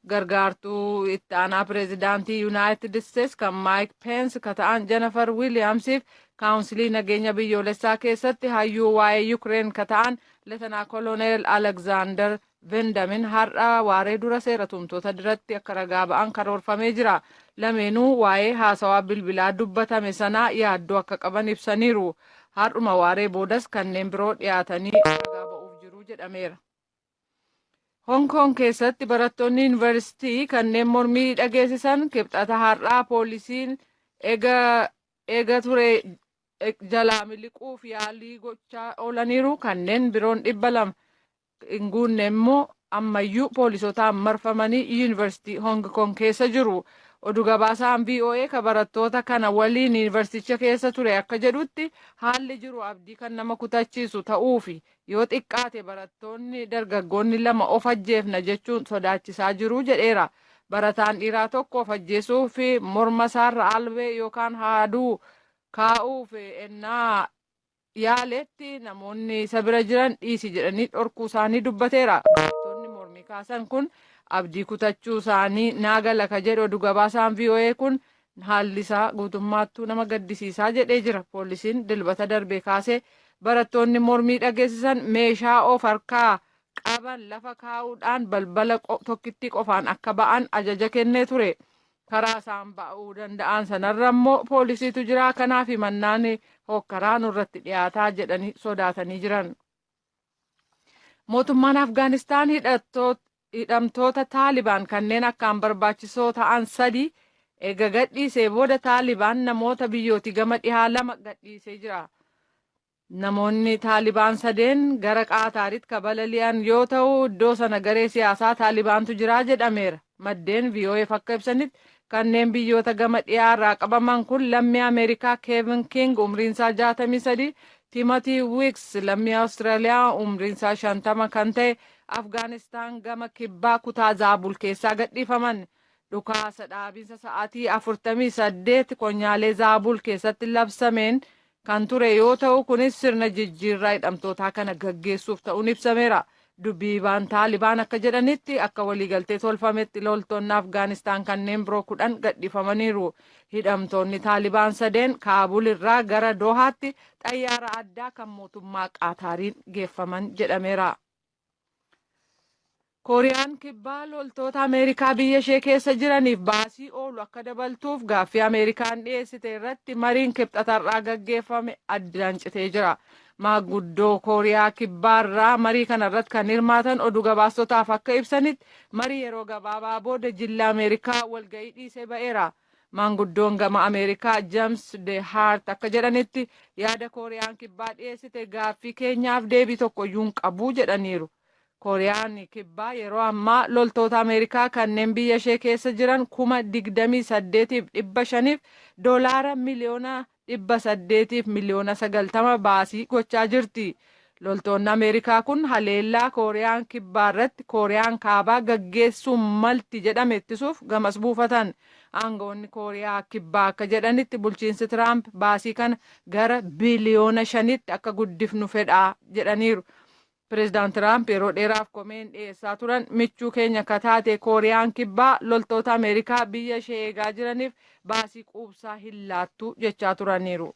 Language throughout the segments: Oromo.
Gargaartuu itti aanaa pireezidaantii Yuunaayitid Isteets kan Maayik Peens ka ta'an Jennifer Wiiliyaamsiif kaawunsilii nageenya biyyoolessaa keessatti hayyuu waa'ee Yukireen ka ta'an Leetanaa Koloneel Alekzaandar Vendamin har'a waaree dura seera tumtoota duratti akka ragaa ba'an karoorfamee jira. Lameenuu waa'ee haasawaa bilbilaa dubbatame sanaa yaaddoo akka qaban ibsaniiru. Har'uma waaree boodas kanneen biroo dhiyaatanii ragaa ba'uuf jiru jedhameera. Hong Kong keessatti barattoonni yuunivarsiitii kanneen mormii dhageessisan Kibxata har'aa poolisiin eega ture jalaa miliquuf yaalii gochaa oolaniiru. Kanneen biroon 200 hin guunne immoo ammayyuu poolisotaan marfamanii yuunivarsiitii Hong Kong keessa jiru. Oduu gabaasaan VOA ka barattoota kana waliin yuunivarsiiticha keessa ture akka jedhutti, haalli jiru abdii kan nama kutachiisu ta'uufi yoo xiqqaate barattoonni dargaggoonni lama of ajjeefna jechuun sodaachisaa jiru jedheera. Barataan dhiiraa tokko of ajjeesuu fi morma isaarra albee yookaan haaduu kaa'uuf ennaa yaaletti namoonni isa bira jiran dhiisi jedhanii dhorkuu isaanii dubbateera. Barattoonni mormii kaasan kun abdii kutachuu isaanii naagala ka jedhu oduu gabaasaan VOA kun, haalli isaa guutummaattuu nama gaddisiisaa jedhee jira. Poolisiin Dilbata darbe kaasee barattoonni mormii dhageessisan meeshaa of harkaa qaban lafa kaa'uudhaan balbala tokkittii qofaan akka ba'an ajaja kennee ture. Karaa isaan ba'uu danda'an sanarra immoo poolisiitu jira, kanaaf himannaan hokkaraa nurratti dhiyaataa jedhanii sodaatanii jiran. Mootummaan Afgaanistaan hidhamtoota Taalibaan kanneen akkaan barbaachisoo ta'an sadi eega gadhiisee booda Taalibaan namoota biyyooti gama dhihaa lama gadhiisee jira. Namoonni Taalibaan sadeen gara Qaataaritti ka balali'an yoo ta'u, iddoo sana garee siyaasaa Taalibaantu jira jedhameera. Maddeen VOAf akka ibsanitti, kanneen biyyoota gama dhiyaa irraa qabaman kun lammii Ameerikaa Keevin King umriinsaa 63, Timothy Weeks lammii Awustiraaliyaa umriinsaa 50 kan ta'e Afgaanistaan gama kibbaa kutaa Zaabul keessaa gadhiifaman. Dhukaasa dhaabinsa sa'aatii 48 konyaalee Zaabul keessatti labsameen kan ture yoo ta'u, kunis sirna jijjiirraa hidhamtootaa kana gaggeessuuf ta'uun ibsameera. Dubbiibaan Taalibaan akka jedhanitti, akka waliigaltee tolfametti loltoonni Afgaanistaan kanneen biroo 10 gadhiifamaniiru. Hidhamtoonni Taalibaan sadeen Kaabul irraa gara Dohaatti xayyaara addaa kan mootummaa Qaataariin geeffaman jedhameera. Kooriyaan Kibbaa loltoota Ameerikaa biyya ishee keessa jiraniif baasii oolu akka dabaltuuf gaaffii Ameerikaan dhiyeessite irratti mariin Kibxatarraa gaggeeffame addaan citee jira. Maanguddoo Kooriyaa Kibbaarraa marii kana irratti kan hirmaatan oduu gabaastotaaf akka ibsanitti, marii yeroo gabaabaa booda jilli Ameerikaa walgahii dhiisee ba'eera. Maanguddoon gama Ameerikaa James De Hart akka jedhanitti, yaada Kooriyaan Kibbaa dhiyeessite gaaffii keenyaaf deebii tokkoyyuu hin qabu jedhaniiru. Kooriyaan Kibbaa yeroo ammaa loltoota Ameerikaa kanneen biyya ishee keessa jiran 28,500f $890,000,000 baasii gochaa jirti. Loltoonni Ameerikaa kun haleellaa Kooriyaan Kibbaa irratti Kooriyaan Kaabaa gaggeessuu malti jedhame ittisuuf gamas buufatan. Aangawoonni Kooriyaa Kibbaa akka jedhanitti, bulchiinsi Tiraamp baasii kana gara biliyoona 5tti akka guddifnu fedhaa jedhaniiru. Pireezidaant Tiraamp yeroo dheeraaf komeen dhiyeessaa turan, michuu keenya akka taate Kooriyaan Kibbaa loltoota Ameerikaa biyya ishee eegaa jiraniif baasii quubsaa hin laattu jechaa turaniiru.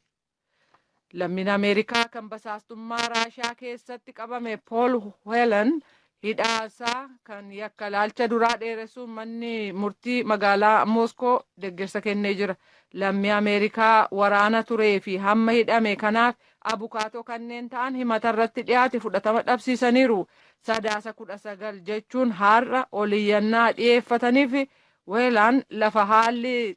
Lammiin Ameerikaa kan basaastummaa Raashaa keessatti qabame Pool Whelan hidhaasaa kan yakka laalcha duraa dheeressuun manni murtii magaalaa Mooskoo deeggarsa kennee jira. Lammii Ameerikaa waraana turee fi hamma hidhame kanaaf abukaatoo kanneen ta'an himata irratti dhiyaate fudhatama dhabsiisaniiru. Sadaasa 19 jechuun har'a oliyyannaa dhiyeeffataniif Whelan lafa haalli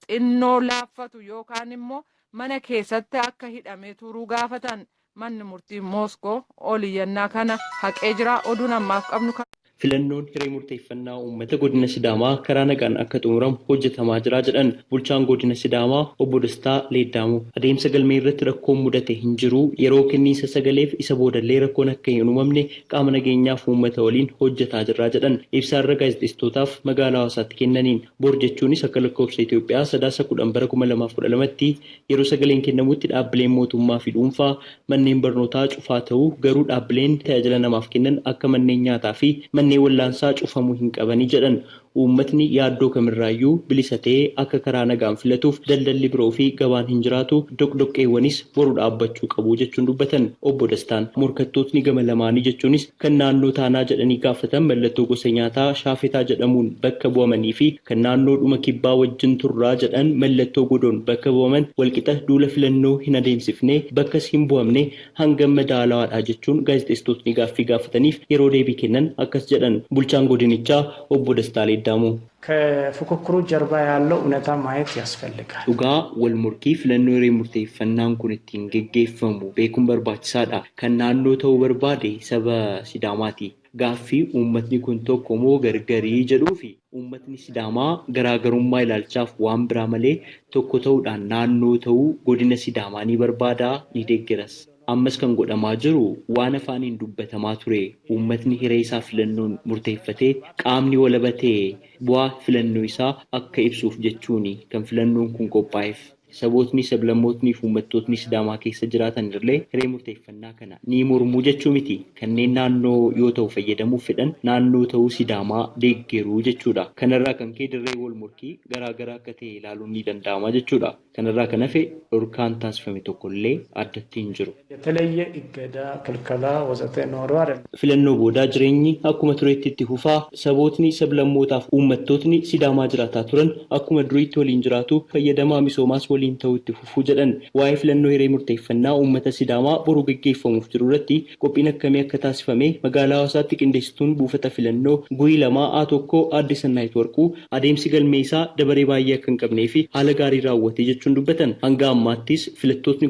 xinnoo laaffatu yookaan immoo mana keessatti akka hidhamee turuu gaafatan. Manni murtii Mooskoo oliyyannaa kana haqee jira. Oduun ammaaf qabnu. Filannoon hiree murteeffannaa uummata godina Sidaamaa karaa nagaan akka xumuramu hojjetamaa jira jedhan bulchaan godina Sidaamaa obbo Dastaa Leeddaamoo. Adeemsa galmee irratti rakkoon mudate hin jiru. Yeroo kenniinsa sagaleef isa boodallee rakkoon akka hin uumamne qaama nageenyaaf uummata waliin hojjetaa jirra jedhan ibsaarra gaazexeessitootaaf magaalaa Hawaasaatti kennaniin. Bor jechuunis akka lakkoofsa Itoophiyaa Sadaasa 10 bara 2012tti yeroo sagaleen kennamutti dhaabbileen mootummaa fi dhuunfaa, manneen barnootaa cufaa ta'uu, garuu dhaabbileen tajaajila namaaf kennan akka manneen nyaataa fi manneen wallaansaa cufamuu hin qabanii jedhan. Uummatni yaaddoo kamirraayyuu bilisa ta'ee akka karaa nagaan filatuuf daldalli biroo fi gabaan hin jiraatu, doqdoqqeewwanis boru dhaabbachuu qabu jechuun dubbatan obbo Dastaan. Morkattootni gama lamaanii jechuunis kan naannoo taanaa jedhanii gaafatan mallattoo gosa nyaataa shaafetaa jedhamuun bakka bu'amanii fi kan naannoo dhuma kibbaa wajjin turraa jedhan mallattoo godoon bakka bu'aman walqixa duula filannoo hin adeemsifne, bakkas hin bu'amne, hangam madaalawaadha jechuun gaazexeessitootni gaaffii gaafataniif yeroo deebii kennan akkas jedhan bulchaan godinichaa obbo Dastaa Leeddaamuu. ከፉክክሩ ጀርባ ያለው እውነታ ማየት ያስፈልጋል። Dhugaa wal morkii filannoo hiree murteeffannaan kun ittiin geggeeffamu beekuun barbaachisaadha. Kan naannoo ta'uu barbaade saba Sidaamaati. Gaaffii uummatni kun tokko moo gargarii jedhuu fi uummatni Sidaamaa garaagarummaa ilaalchaaf waan biraa malee tokko ta'uudhaan naannoo ta'uu godina Sidaamaa ni barbaada, ni deeggaras. Ammas kan godhamaa jiru waan afaaniin dubbatamaa ture. Uummatni hiree isaa filannoon murteeffatee qaamni walabatee bu'aa filannoo isaa akka ibsuuf jechuuni kan filannoon kun qophaa'eef. Sabootni, sablammootni fi uummattootni Sidaamaa keessa jiraatan illee hiree murteeffannaa kana ni mormuu jechuu miti. Kanneen naannoo yoo ta'u fayyadamuuf fedhan naannoo ta'uu Sidaamaa deeggaruu jechuudha. Kanarraa kan ka'e dirree wal morkii garaagaraa akka ta'e ilaaluun ni danda'ama jechuudha. Kanarraa kan hafe dhorkaan taasifame tokkollee addatti hin jiru. የተለየ እገዳ፣ ክልከላ ወዘተ ኖሮ አይደለም። Filannoo boodaa jireenyi akkuma turetti itti fufaa, sabootni, sablammootaaf uummattootni Sidaamaa jiraataa turan akkuma duriitti waliin jiraatu, fayyadamaa misoomaas waliin ta'uu itti fufuu jedhan. Waa'ee filannoo hiree murteeffannaa uummata Sidaamaa boruu geggeeffamuuf jiru irratti qophiin akkamii akka taasifame magaalaa Hawaasaatti qindeessituun buufata filannoo Guyii 2 A1 aadde Sannaayit Warquu adeemsi galmee isaa dabaree baay'ee akka hin qabnee fi haala gaarii raawwate jechuun dubbatan. Hanga ammaattis filattootni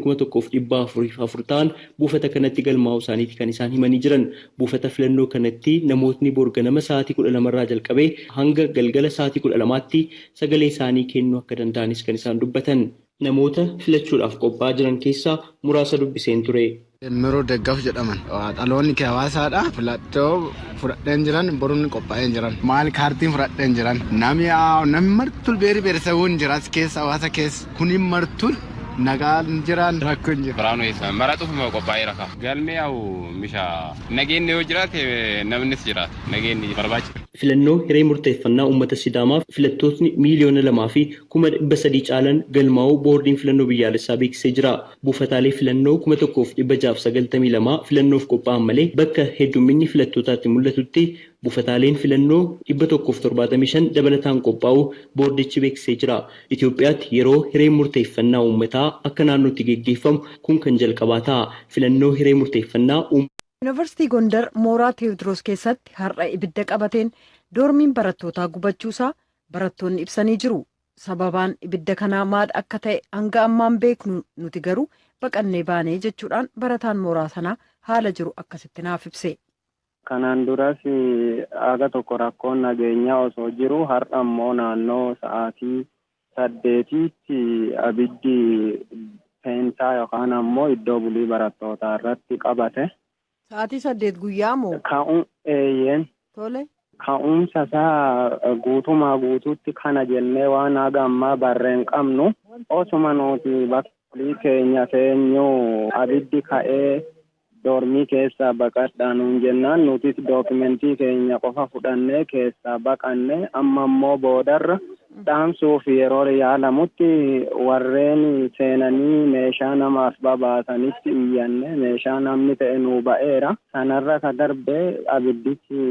1404 ta'an buufata kanatti galmaa'uu isaaniiti kan isaan himanii jiran. Buufata filannoo kanatti namootni bor ganama sa'aatii 12 irraa jalqabee hanga galgala sa'aatii 12tti sagalee isaanii kennuu akka danda'anis kan isaan dubbatan. Namoota filachuudhaaf qophaa'aa jiran keessaa muraasa dubbiseen ture. Miroo Deggaf jedhaman. Dhaloonni kee hawaasaadha. Filattoo fudhadheen jiran, boruun qophaa'een jiran. Maal kaartiin fudhadheen jiran. Namni namni martul beeri beerisawuun jira as keessa hawaasa keessa. Kuni martul nagaan jiran, rakkoon jira. Biraanuu eessa maraxuuf qophaa'eera ka. Galmee yaa'u misha nageenyi yoo jiraate namnis jiraata, nageenyi barbaachisa. Filannoo hiree murteeffannaa uummata Sidaamaaf filattootni 2,300,000 caalan galmaa'uu boordiin filannoo biyyaalessaa beeksisee jira. Buufataalee filannoo 1692 filannoof qophaa'an malee bakka heddumminni filattootaatti mul'atutti buufataaleen filannoo 175 dabalataan qophaa'uu boordichi beeksisee jira. Itoophiyaatti yeroo hiree murteeffannaa uummataa akka naannootti geggeeffamu kun kan jalqabaa ta'a. Filannoo hiree murteeffannaa Yuunivarsiitii Gondar mooraa Teewodiroos keessatti har'a ibidda qabateen doormiin barattootaa gubachuusaa barattoonni ibsanii jiru. Sababaan ibidda kanaa maal akka ta'e hanga ammaan beeknu, nuti garuu baqannee baanee jechuudhaan barataan mooraa sanaa haala jiru akkasitti naaf ibse. Kanaan duras haga tokko rakkoon nageenyaa osoo jiru, har'a immoo naannoo sa'aatii 8tti abiddi seensaa yookaan ammoo iddoo bulii barattootaa irratti qabate. Sa'aatii 8 guyyaa moo? Ka'uun, eeyyeen. Tole. Ka'umsa isaa guutumaa guutuutti kana jennee waan haga ammaa barreen qabnu, osuma nuti bakka bulii keenya teenyuu abiddi ka'ee, doormii keessaa baqadhaa nuun jennaan, nutis dookimentii keenya qofa fudhannee keessaa baqanne. Amma immoo boodarra dhaamsuuf yeroo yaalamutti warreen seenanii meeshaa namaaf babaasanitti iyyanne, meeshaa namni ta'e nuu ba'eera. Sanarra ka darbee abiddichi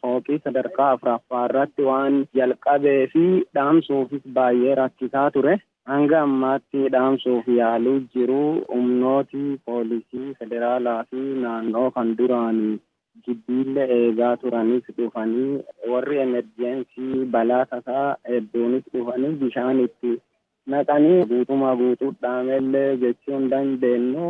fooqii sadarkaa afuraffaa irratti waan jalqabee fi dhaamsuufis baay'ee rakkisaa ture. Hanga ammaatti dhaamsuuf yaaluu jiru. Humnooti poolisii federaalaa fi naannoo kan duraan gibbiillee eegaa turanis dhufanii, warri emergency balaa tasaa hedduunis dhufanii bishaan itti naqanii guutumaa guutuu dhaamellee jechuu hin dandeenyu,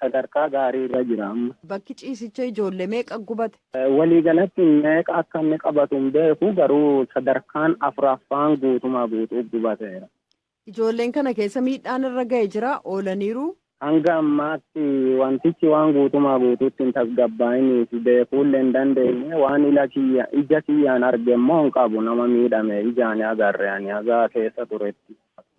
sadarkaa gaarii irra jira amma. Bakki ciisicha ijoollee meeqa gubate? Waliigalatti meeqa akka inni qabatu hin beeku, garuu sadarkaan afuraffaan guutumaa guutuu gubateera. Ijoolleen kana keessa miidhaan irra ga'e jira, oolaniiru? Hanga ammaatti wantichi waan guutumaa guutuutti hin tasgabbaa'inii fi beekuullee hin dandeenye. Waan ila kiyya ija kiyyaan arge immoo hin qabu, nama miidhame ijaan agarre ani hagaa keessa turetti.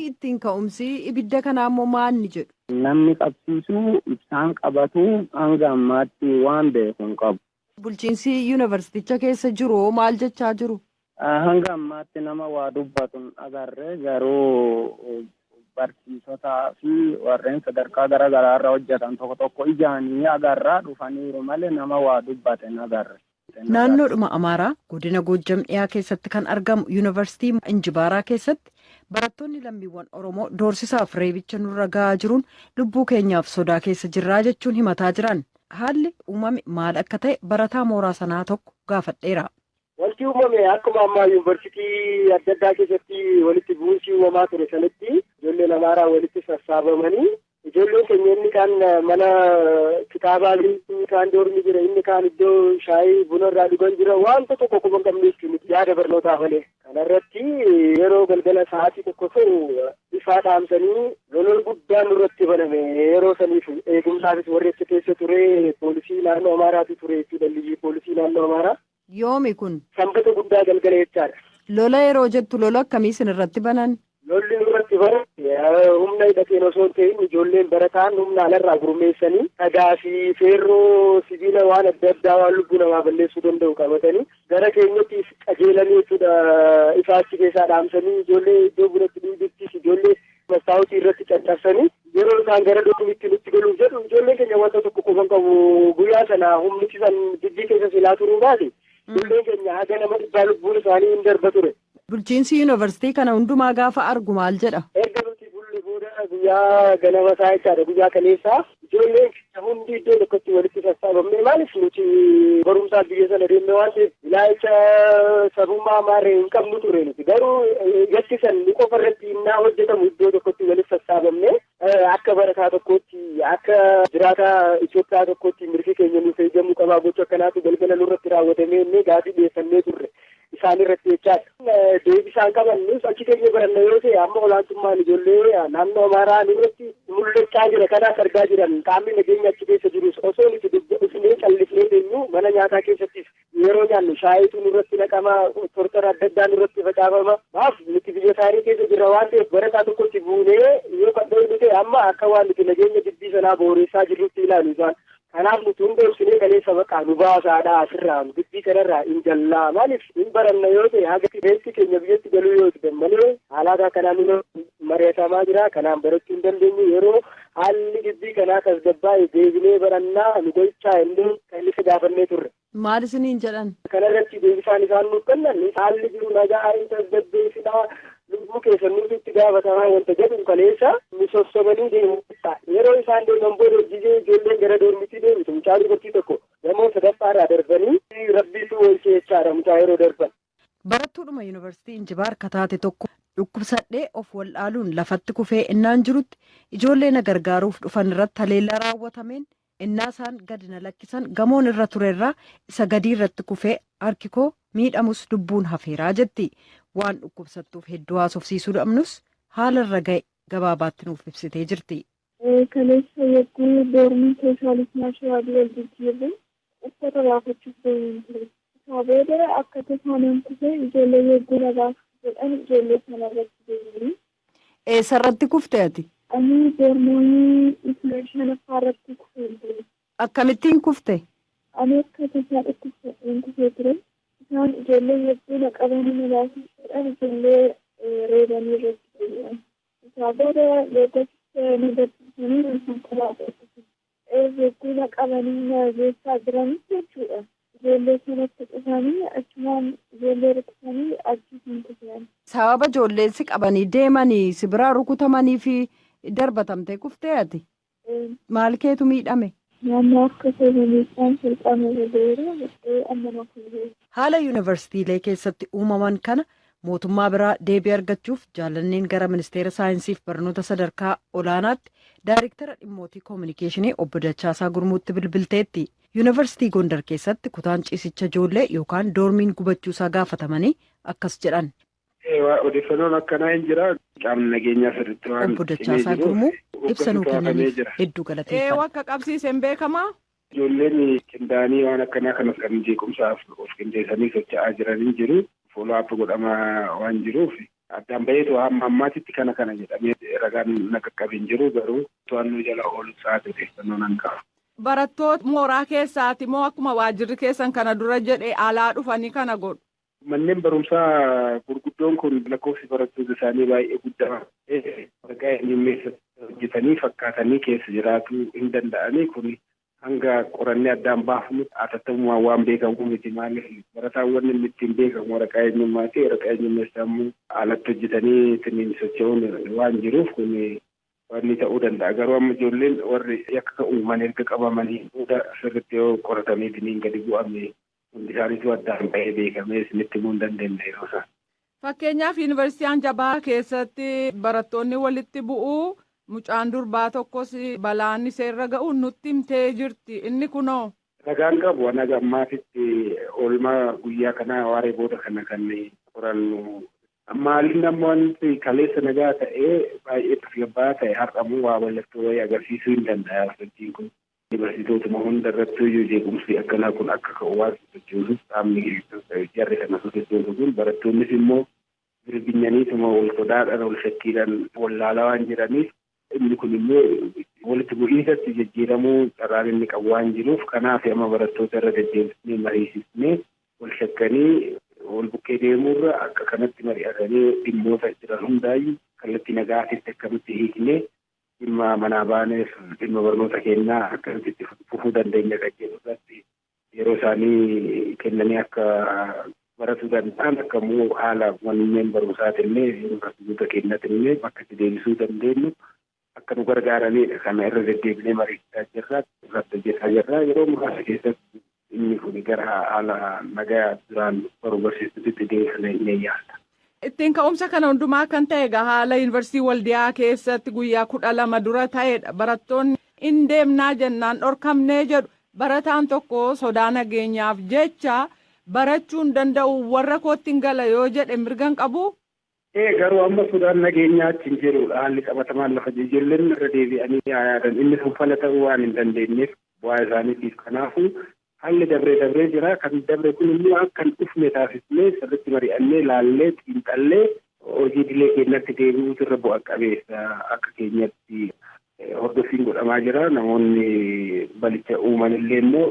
Ittiin ka'umsi ibidda kanaa immoo maanni jedhu? Namni qabsiisuu, ibsaan qabatu, hanga ammaatti waan beeku hin qabu. Bulchiinsi yuunivarsiiticha keessa jiru maal jechaa jiru? Hanga ammaatti nama waa dubbatu agarre, garuu barsiisotaa fi warreen sadarkaa garaa garaarra hojjetan tokko tokko ijaanii agarraa dhufaniiru malee nama waa dubbate agarre. Naannoodhuma Amaaraa godina Goojjam dhiyaa keessatti kan argamu Yuunivarsiitii Injibaaraa keessatti barattoonni lammiiwwan Oromoo doorsisaaf reebicha nurra gahaa jiruun lubbuu keenyaaf sodaa keessa jirraa jechuun himataa jiran. Haalli uumame maal akka ta'e barataa mooraa sanaa tokko gaafadheera. Wanti uumame akkuma ammaa yuunivarsiitii adda addaa keessatti walitti bu'iinsi uumamaa ture sanatti ijoolleen Amaaraa walitti sassaabamanii, ijoolleen keenya inni kaan mana kitaabaa, inni kaan doormi jira, inni kaan iddoo shaayii buna irraa dhugan jira, wanta tokko kuma hin qabne jechuun yaada barnootaa malee. Kanarratti yeroo galgala sa'aatii 1 ta'u ifaa dhaamsanii lolol guddaan nurratti baname. Yeroo saniif eegumsaafis warri achi keessa ture poolisii naannoo Amaaraatu ture jechuudha, liyyuu poolisii naannoo Amaaraa. Yoomi kun? Sanbata guddaa galgala jechaadha. Lola yeroo jettu lola akkamii isin irratti banan? Lolli nurratti banan humna hidhateen osoo hin ta'in ijoolleen barataan humna alarraa gurmeessanii dhagaa fi feerroo sibiila waan adda addaa waan lubbuu namaa balleessuu danda'u qabatanii gara keenyatti qajeelanii jechuudha. Ifaa achi keessaa dhaamsanii ijoollee iddoo bunatti dhiibittis ijoollee mastaawutii irratti caccabsanii yeroo isaan gara dormitti nutti galuuf jedhu ijoolleen keenya wanta tokko qofan qabu. Guyyaa sana humnichi san dubbii keessa silaa turuu baate ijoolleen keenya haga nama 100 lubbuun isaanii hin darba ture. Bulchiinsi yuunivarsiitii kana hundumaa gaafa argu maal jedha? Erga nuti bulli booda guyyaa ganama isaa jechaadha, guyyaa kaleessaa ijoolleen keenya hundi iddoo tokkotti walitti sassaabamne. Maaliif nuti barumsaaf biyya sana deemne waan ta'eef ilaalcha sabummaa maarree hin qabnu ture nuti, garuu yakki san nu qofa irratti innaa hojjetamu iddoo tokkotti walitti sassaabamne akka barataa tokkootti, akka jiraataa Itoophiyaa tokkootti mirgi keenya nuuf eegamuu qabaa, gocha akkanaatu galgala nurratti raawwatamee inni gaafii dhiyeeffannee turre isaan irratti jechaadha. Deebii isaan qaban nus achi keenya baranna yoo ta'e amma olaantummaan ijoollee naannoo Amaaraa nurratti mul'achaa jira, kanaas argaa jiran. Qaamni nageenya achi keessa jirus osoo nuti dhufnee callifnee deemnu mana nyaataa keessattis yeroo nyaannu shaayitu nurratti naqama, tortora adda addaa nurratti facaafama. Maaf nuti biyya isaanii keessa jirra waan ta'eef barataa tokkotti buunee yoo kadhoo ta'e amma akka waan nuti nageenya dubbii sanaa booressaa jirrutti ilaalu isaan. Kanaaf nuti hunda ibsinee kaleessa bakka nu baasaadha asirraa dubbii kanarraa hin jallaa, maaliif hin baranna yoo ta'e haga reeffi keenya biyyatti galuu yoo ta'e malee haalaataa kanaan nu mari'atamaa jira. Kanaan barachuu hin dandeenyu, yeroo haalli dubbii kanaa tasgabbaa'e deebinee barannaa nu golchaa illee kan isa gaafannee turre. Maal isiniin jedhan? Kanarratti deebisaan isaan nuuf kennan haalli jiru nagaa hin tasgabbeessinaa, lubbuu keessan nuti itti gaafatamaa wanta jedhu kaleessa nu sossobanii deemu. Yeroo isaan deeman booda hojii ijoolleen gara doormitti deemtu mucaa dubartii tokko gamoo sadaffaarraa darbanii rabbiitu oolchee jechaadha mucaa yeroo darban. Barattuudhuma yuunivarsiitii Injibaar kataate tokko dhukkubsadhee of wallaaluun lafatti kufee innaan jirutti ijoollee na gargaaruuf dhufan irratti haleellaa raawwatameen innaa isaan gadi na lakkisan gamoon irra turerraa isa gadii irratti kufee harki koo miidhamus lubbuun hafeeraa jetti. Waan dhukkubsattuuf hedduu haasofsiisuu dhabnus haala irra ga'e gabaabaatti nuuf ibsitee jirti. Kaleessa yogguu doormii sooshaaliif naashinaal wal jijjiirre uffata baafachuuf deemuun ture. Isaa booda akka tasaanaan kufee ijoollee yogguu na baasu jedhan ijoollee sana irratti deemanii. Eessarratti kufte ati? Ani doormii isla shanaffaa irratti kufee ture. Akkamittiin kufte? Ani akka tasaa dhukkubsadheen kufee ture. Isaan ijoollee yogguu na qabanii na baasu jedhan ijoollee reebanii irratti deebi'an. Isaa booda yoggas na dabbisanii konkolaataa yogguu na qabanii na geessaa jiranis jechuudha. Ijoollee sanatti dhufanii achumaan ijoollee rukutanii achiisin kufan. Sababa ijoolleen si qabanii deemanii si biraa rukutamanii fi darbatamtee kuftee ati? Maal keetu miidhame? Naannoo akka seeraan salphaame irra amma na kufe. Haala yuunivarsiitiilee keessatti uumaman kana mootummaa biraa deebii argachuuf Jaalanneen gara ministeera saayinsiif barnoota sadarkaa olaanaatti daayirektara dhimmootii koominikeeshinii obbo Dachaasaa Gurmuutti bilbilteetti. Yuunivarsiitii Gondar keessatti kutaan ciisicha ijoollee yookaan doormiin gubachuusaa gaafatamanii akkas jedhan. Odeeffannoon akkanaa hin jira. Qaamni nageenyaa sirriitti waan Obbo Dachaasaa Gurmuu ibsa nuu kennaniif hedduu galateeffanna. Akka qabsiiseen beekamaa? Ijoolleen qindaa'anii waan akkanaa kanas kan jeequmsaaf of qindeessanii socho'aa jiranii jiru. Fooloo godhamaa waan jiruuf addaan baheetu hamma ammaatitti kana jedhamee ragaan na qaqqabee hin jiru, garuu to'annoo jala oolu sa'aati odeeffannoo nan qaba. Barattoota mooraa keessaati moo akkuma waajjirri keessan kana dura jedhee alaa dhufanii kana godhu? Manneen barumsaa gurguddoon kun lakkoofsi barattoota isaanii baay'ee guddaa waraqaa eenyummeessa hojjetanii fakkaatanii keessa jiraachuu hin danda'anii kun hanga qorannee addaan baafnu atattamumaan waan beekamu miti. Maaliif barataawwan inni ittiin beekamu waraqaa eenyummaati. Waraqaa eenyummeessaa immoo alatti hojjetanii ittiin socho'uun waan jiruuf kun wanni ta'uu danda'a. Garuu amma ijoolleen warri yakka uuman erga qabamanii booda sirriitti yoo qoratamee ittiin gadi bu'ame hundi isaaniitu addaan ba'ee beekamee isinitti himuu hin dandeenye yeroo isaan. Fakkeenyaaf yuunivarsiitii Anjabaa keessatti barattoonni walitti bu'uu mucaan durbaa tokkos balaan iseerra ga'u nutti himtee jirti. Inni kunoo? Ragaan qabu hanga ammaatitti oolmaa guyyaa kanaa waaree booda kana kan qorannu. Maaliin amma wanti kaleessa nagaa ta'ee baay'ee tasgabbaa'aa ta'e har'amuu waa mallattoo wayii agarsiisuu hin danda'a sochiin kun. Yuunivarsiitootuma hunda irratti iyyuu jeequmsi akkanaa kun akka ka'u waan sochoosuuf qaamni jarri kana sochoosu kun barattoonnis immoo birbinyaniituma wal sodaadhaan wal shakkiidhaan wallaalaa waan jiraniif inni kun immoo walitti bu'iinsatti jijjiiramuu carraan inni qabu waan jiruuf kanaaf amma barattoota irra deddeebisnee mariisisnee wal shakkanii wal bukkee deemuurra akka kanatti mari'atanii dhimmoota jiran hundaayyuu kallattii nagaatitti akkamitti hiiknee dhimma manaa baaneef dhimma barnoota kennaa akkamitti itti fufuu dandeenya kan jedhu irratti yeroo isaanii kennanii akka baratuu danda'an akka immoo haala manneen barumsaatillee yuunivarsiitota keenyatillee bakka itti deebisuu dandeenyu akka nu gargaaranidha. Kana irra deddeebinee mariisaa jirra, irratti hojjetaa jirra. Yeroo muraasa keessatti inni kun gara haala nagaa duraan baruu barsiisutti deebisanii ni yaala. Ittiin ka'umsa kana hundumaa kan ta'e egaa haala yuunivarsiitii Waldiyaa keessatti guyyaa 12 dura ta'edha. Barattoonni hin deemnaa jennaan dhorkamnee jedhu. Barataan tokko sodaa nageenyaaf jecha barachuu hin danda'u warra kootti hin gala yoo jedhe mirga hin qabu. Garuu amma sodaan nageenyaa achi hin jirudha. Haalli qabatamaan lafa ijoolleen irra deebi'anii yaadan inni sun fala ta'uu waan hin dandeenyeef bu'aa isaaniitiif kanaafuu haalli dabree dabree jira. Kan dabre kun immoo akka hin dhufne taasisnee sirriitti mari'annee laallee xiinxallee hojii idilee keenyatti deebi'uutu irra bu'a qabeessa akka keenyatti hordoffiin godhamaa jira. Namoonni balicha uuman illee immoo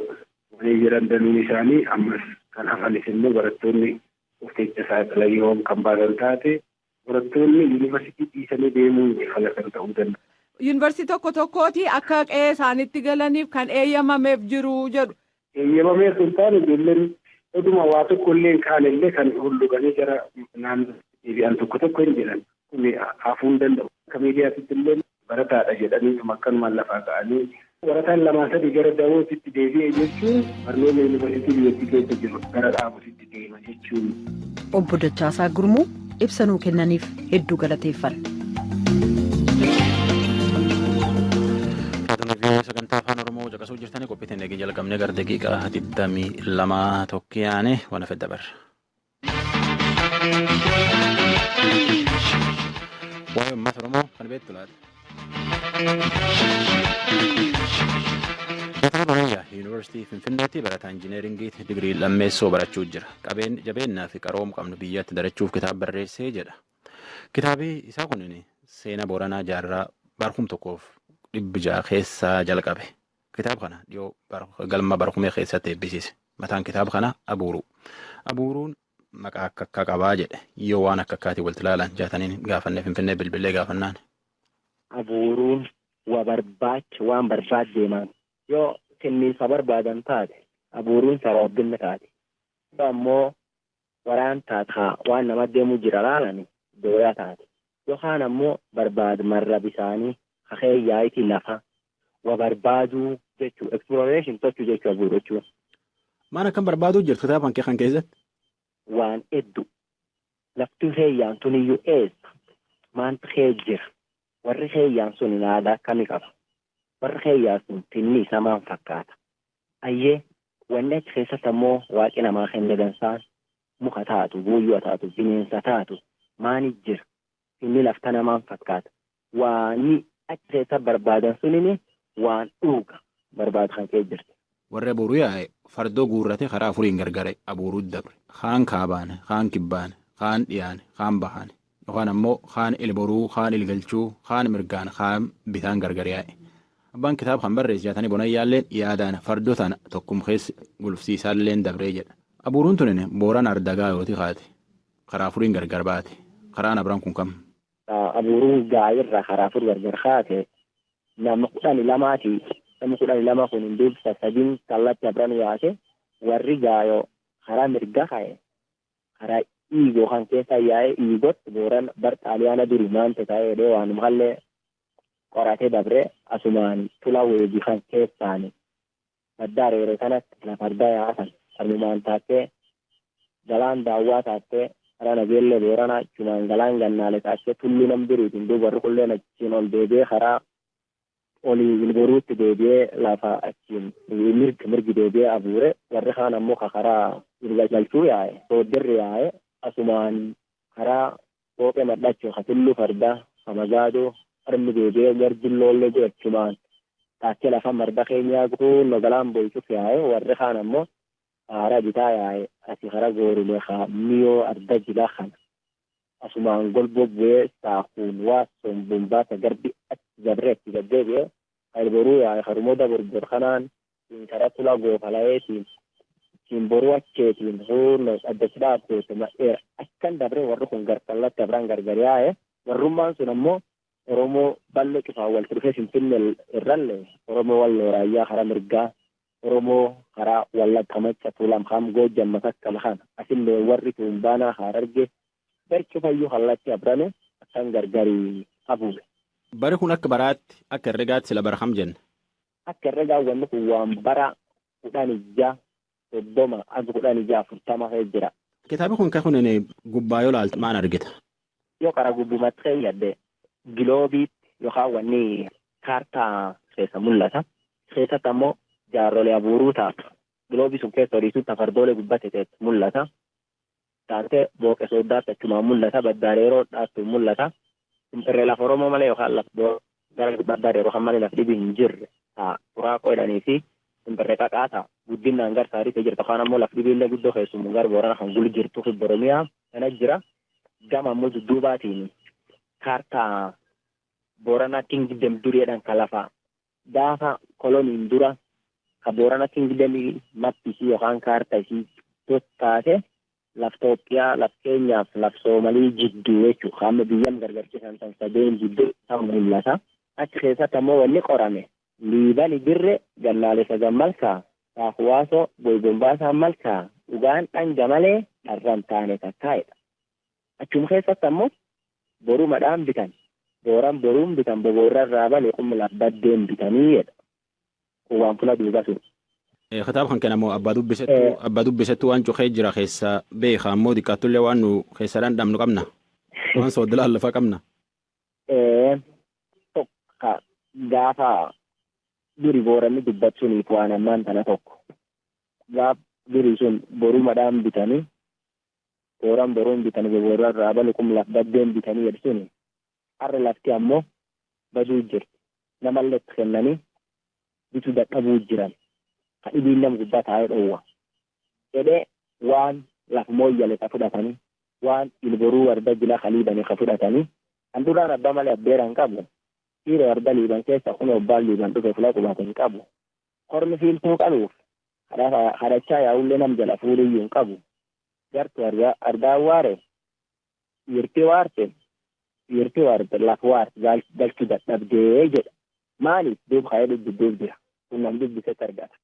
walii jiran danuun isaanii ammas kan hafanis immoo barattoonni of keessa saaxilan yoo kan baasan taate barattoonni yuunivarsiitii dhiisanii deemuun fala kan ta'uu danda'a. Yuunivarsiitii tokko tokkooti akka qe'ee isaaniitti galaniif kan eeyyamameef jiru jedhu. Eeyyamameef hin taane ijoolleen dhuguma waa tokko illee hin kaane illee kan hulluganii gara naannoo deebi'an tokko tokko hin jiran. Kun hafuu hin danda'u. Akka miidiyaatitti illee barataadha jedhanii akkanumaan lafaa ka'anii barataan 2 3 gara dawootitti deebi'e jechuun barnoota yuunivarsiitii biyyattii keessa jiru gara dhaabuutitti deema jechuun. Obbo Dachaasaa Gurmuu ibsa nuu kennaniif hedduu galateeffanna. Sagantaa afaan Oromoo caqasuu jirtanii qophiitiin eegee jalqabnee gara daqiiqaa 22 tokkiyaane waan hafe dabarra. Waa'ee uummata Oromoo kan beektu laata? Yuunivarsiitii Finfinneetti barataa injineeringiitti digirii lammeessoo barachuu jira. Jabeennaa fi qaroom qabnu biyyatti darachuuf kitaaba barreessee jedha. Kitaabi isaa kunin seenaa Booranaa jaarraa barkum 1600 keessaa jalqabe. Kitaaba kana dhiyoo galma barkumee keessatti eebbisiise. Mataan kitaaba kana Abuuruu. Abuuruun maqaa akka akka qabaa jedhe. Yoo waan akka akkaatiin walitti ilaalan jaataniin gaafannee Finfinnee bilbilee gaafannaan. Abuuruun wa barbaacha waan barbaad deeman yoo kenniisa barbaadan taate abuuruun saroobbinna taate yoo ammoo waraan taate waan nama deemuu jira laalani dooyaa taate yookaan ammoo barbaad marra bisaanii kakee yaa'itii lafa wa barbaaduu jechuu exploration tochuu jechuu abuuru jechuun. Maan akkam barbaaduu jirtu kitaaba kee kan keessatti? Waan hedduu lafti heeyyaan tuniyyuu eessa maantu kee jira warri heeyyaan sun aadaa akkamii qaba warri heeyyaan sun tinni isaa maal fakkaata ayyee wanni achi keessatti ammoo waaqi namaa kenne dansaan muka taatu guuyyoo taatu bineensa taatu maani jira tinni lafta namaan fakkaata waani achi keessa barbaadan sunini waan dhuuga barbaadu kan kee jirti. Warri abuuruu yaa'e fardoo guurrate karaa afuriin gargare abuuruu dabre kaan kaabaane kaan kibbaane kaan dhiyaane kaan bahaane yookaan ammoo kaan ilboruu kaan ilgalchuu kaan mirgaan kaan bitaan gargar yaa'e. Abbaan kitaaba kan barreesse jaatanii bonayyaalleen yaadaan fardoo tana tokkum keessa gulufsiisaalleen dabree jedha. Abuuruun tunin Booran ardagaa yooti kaate karaa afuriin gargar baate karaan abran kun kam? Abuuruun gaayirra karaa afur gargar kaate nama 12ti. Nama 12 kun duubsa sadiin kallatti abran yaase warri gaayoo karaa mirga ka'e karaa Iigoo kan keessa yaa'e Iigootti Booran bar Xaaliyaana duri maanta ta'ee jedhee waanuma kallee qoratee dabree asumaan tula weejii kan keessaani badda areeree kanatti lafa ardaa yaasan armumaan taattee galaan daawwaa taattee karaa nageellee Booranaa achumaan galaan gannaale taattee tulluu nam duriitiin duuba warri qulleen achiin ol deebi'ee karaa olii Ilboruutti deebi'ee lafa achiin mirgi deebi'ee abuure warri kaan ammoo karaa galchuu yaa'e sooddirri yaa'e asumaan karaa fooqee madhachuu ka tulluu fardaa ka magaadoo armi deebi'ee garjilloollee godhachumaan taakkee lafa marda keenyaa kunno galaan boycuuf yaa'e warri kaan ammoo karaa bitaa yaa'e asii karaa goorulee ka miyoo arda jilaa kana asumaan golboo bu'ee saakuun waassoon bombaasa garbi achi dabree achi gaddeebi'ee Ilboruu yaa'e harumoota borbor kanaan karaa tula goofalayeetiin boruu acheetiin huunno addachi dhaabteete madheera akkan dabree warri kun garkallatti abraan gargar yaa'e warrummaan sun ammoo Oromoo bal'oo cufaan walitti dhufee Finfinnee irrallee Oromoo Walloo Raayyaa karaa mirgaa Oromoo karaa Wallagga Macca Tuulam Haam Goojjam Matakkal kana asillee warri Tuumbaanaa Harargee barcufayyuu kallatti abrame akkan gargarii abuure. Bari kun akka baraatti akka herregaatti sila bara kam jenna? Akka herregaa wanni kun waan bara 16 30 aga 16 40 kee jira. Kitaabni kun kan gubbaa yoo ilaalte maal argita? Yoo karaa gubbumatti fayyadde giloobiitti yookaan wanni kaartaa keessa mul'ata. Keessatti ammoo jaarrolee abuuruu ta'a. Giloobii sun keessa horiisuun tafardoolee gubbate ta'etti mul'ata. Taatee booqe sooddaatti achumaan mul'ata. Baddaareeroo dhaattu mul'ata. Finfinnee lafa Oromoo malee yookaan lafa gara baddaareeroo kan malee lafa dhibi hin jirre ta'a. Xuraaqoo jedhanii fi Finfinnee qaqaa ta'a. Guddinaan gar saarii ta'e jirta. Yookaan ammoo lafa dhibiillee guddoo keessumaa gara Boorana kan gulu jirtu fi Oromiyaa kana jira. Gama ammoo dudduubaatiin kaartaa Boorana Kingdom dureedhaan kan lafa gaafa koloniin dura ka Boorana Kingdom mappisii yookaan kaartaa isii taate laf Itoophiyaa, laf Keenyaaf, laf Soomalii jidduu jechuudha. Qaama biyyam gargarchiisan san sadeen jidduu kan mul'ata. Achi keessatti ammoo wanni qorame Liibani Birre Gannaalee Sagan Malkaa Saafuwaasoo Boybombaasaa Malkaa dhugaan dhanga malee dharraan taane takkaa'edha. Achuma keessatti ammoo borumadhaan bitan. Booran boruun bitan boboorra irraa balee qumla baddeen bitanii jedha. Kun waan fuula duuba sun. Kitaaba kan kennamu abbaa dubbisettu waan cuqee jira keessa beeka ammoo xiqqaattullee waan nu keessa dhandhamnu qabna. Waan sooddilaan lafa qabna. Tokko gaafa duri booranni dubbachuuniif waan ammaan tana tokko. Gaaf duri sun borumadhaan bitanii booran boruun bitanii boboorra irraa balee qumla baddeen bitanii jedhu suni. Har'a lafti ammoo baduu jirti. Namallee itti kennanii bituu dadhabuu jiran. Kan dhibiin nama gubbaa taa'ee dhoowwa. Jedhee waan lafa mooyyale ka fudhatanii waan Ilboruu warda jila kaliibanii ka fudhatanii kan duraan abbaa malee abbeera hin qabu. Dhiira warda liiban keessa kun abbaan liiban dhufe fula qubate hin qabu. Kormi fiiltuu qabuuf kadhachaa yaa'ullee nam jala fuudhiyyuu hin qabu. Gartuu ardaa waare dhiirtii waarte dhiirtii waarte lafa waarte galchuu dadhabdee jedha. Maaliif duuba ka'ee dubbidduu jira? Kun nam dubbisetti argata.